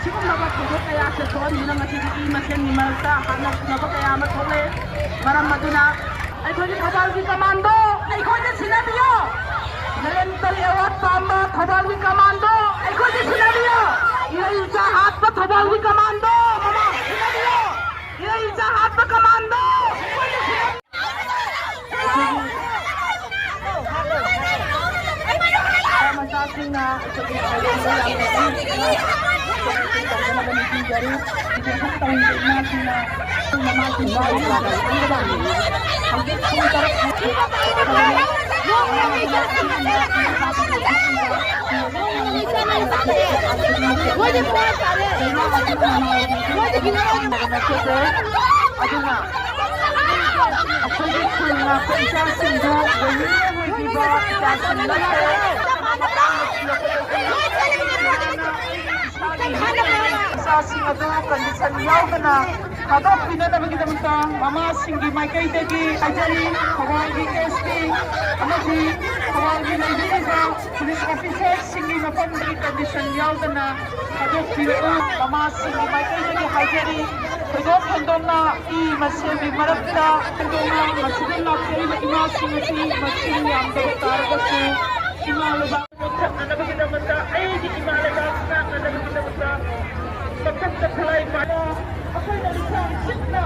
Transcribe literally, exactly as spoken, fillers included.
ꯁꯤꯒꯨꯝꯂꯕ ꯊꯧꯗꯣꯛ ꯀꯌꯥꯁꯦ ꯊꯣꯛꯍꯟꯗꯨꯅ ꯉꯁꯤꯗꯤ ꯏ ꯃꯁꯦꯟꯒꯤ ꯃꯔꯛꯇ ꯍꯥꯠꯅ ꯈꯨꯅꯕ ꯀꯌꯥ ꯑꯃ ꯊꯣꯛꯂꯦ꯫ ꯃꯔꯝ ꯑꯗꯨꯅ ꯑꯩꯈꯣꯏꯒꯤ ꯊꯧꯕꯥꯜꯒꯤ ꯀꯃꯥꯟꯗꯣ ꯑꯩꯈꯣꯏꯗ ꯁꯤꯟꯅꯕꯤꯌꯣ꯫ ꯅꯔꯦꯟꯗ꯭ꯔ ꯑꯦꯋꯥꯔꯗ ꯄꯥꯝꯕ ꯊꯧꯕꯥꯜꯒꯤ ꯀꯃꯥꯟꯗꯣ ꯑꯩꯈꯣꯏꯗ ꯁꯤꯟꯅꯕꯤꯌꯣ꯫ ꯏꯔꯩ ꯏꯆꯥ ꯍꯥꯠꯄ ꯊꯧꯕꯥꯜꯒꯤ ꯀꯃꯥꯟꯗꯣ ꯃꯃꯥ ꯁꯤꯟꯅꯕꯤꯌꯣ꯫ ꯏꯔꯩ ꯏꯆꯥ ꯍꯥꯠꯄ ꯀꯃꯥꯟꯗꯣ ꯑꯩꯈꯣꯏꯗ ꯁꯤꯟꯅꯕꯤꯌꯣ꯫ ꯃꯆꯥꯁꯤꯡꯅ ꯑꯩꯈꯣꯏꯒꯤ ꯊꯧꯔꯝꯗ ꯌꯥꯝꯅ ꯄꯨꯛꯅꯤꯡ ꯆꯪꯅ ꯇꯧꯅꯕ ꯅꯤꯡꯁꯤꯡꯖꯔꯤ꯫ ꯍꯧꯖꯤꯛ ꯇꯧꯔꯤꯕ ꯏꯃꯥꯁꯤꯡꯅ ꯃꯃꯥꯁꯤꯡ ꯍꯧꯖꯤꯛ ꯄꯨꯡ ꯇꯔꯨꯛ ꯑꯗꯨꯅ ꯑꯩꯈꯣꯏꯒꯤ ꯈꯨꯜ ꯉꯥꯛꯄ ꯏꯆꯥꯁꯤꯡꯕꯨ ꯂꯣꯏꯅꯅ ꯂꯣꯏꯕꯤꯕ ꯏꯆꯥꯁꯤꯡ ꯅꯠꯇꯦ꯫ ꯏꯆꯥꯁꯤꯡ ꯑꯗꯨ ꯀꯟꯗꯤꯁꯟ ꯌꯥꯎꯗꯅ ꯊꯥꯗꯣꯛꯄꯤꯅꯅꯕꯒꯤꯗꯃꯛꯇ ꯃꯃꯥꯁꯤꯡꯒꯤ ꯃꯥꯏꯀꯩꯗꯒꯤ ꯍꯥꯏꯖꯔꯤ꯫ ꯊꯧꯕꯥꯜꯒꯤ ꯑꯦꯁ ꯄꯤ ꯑꯃꯗꯤ ꯊꯧꯕꯥꯜꯒꯤ ꯂꯩꯕꯤꯔꯤꯕ ꯄꯨꯂꯤꯁ ꯑꯣꯐꯤꯁꯔꯁꯤꯡꯒꯤ ꯃꯐꯝꯗꯒꯤ ꯀꯟꯗꯤꯁꯟ ꯌꯥꯎꯗꯅ ꯊꯥꯗꯣꯛꯄꯤꯔꯛꯎ꯫ ꯃꯃꯥꯁꯤꯡꯒꯤ ꯃꯥꯏꯀꯩꯗꯒꯤ ꯍꯥꯏꯖꯔꯤ, ꯊꯣꯏꯗꯣꯛ ꯍꯦꯟꯗꯣꯛꯅ ꯏ ꯃꯁꯦꯜꯒꯤ ꯃꯔꯛꯇ ꯍꯦꯟꯗꯣꯛꯅ ꯃꯁꯤꯗ ꯂꯥꯛꯆꯔꯤꯕ ꯏꯃꯥꯁꯤꯡ ꯑꯁꯤ ꯃꯁꯤꯡ ꯌꯥꯝꯗꯕ ꯇꯥꯔꯒꯁꯨ ꯏꯃꯥ ꯂꯩꯕꯥꯛ ꯉꯥꯛꯅꯅꯕꯒꯤꯗꯃꯛꯇ, ꯑꯩꯒꯤ ꯏꯃꯥ ꯂꯩꯕꯥꯛ ꯉꯥꯛꯅꯅꯕꯒꯤꯗꯃꯛꯇ ꯃꯀꯣꯛꯇ ꯈꯨꯠꯂꯥꯏ ꯄꯥꯏꯕ ꯑꯩꯈꯣꯏꯅ ꯂꯤꯆꯥꯡ ꯁꯤꯠꯅ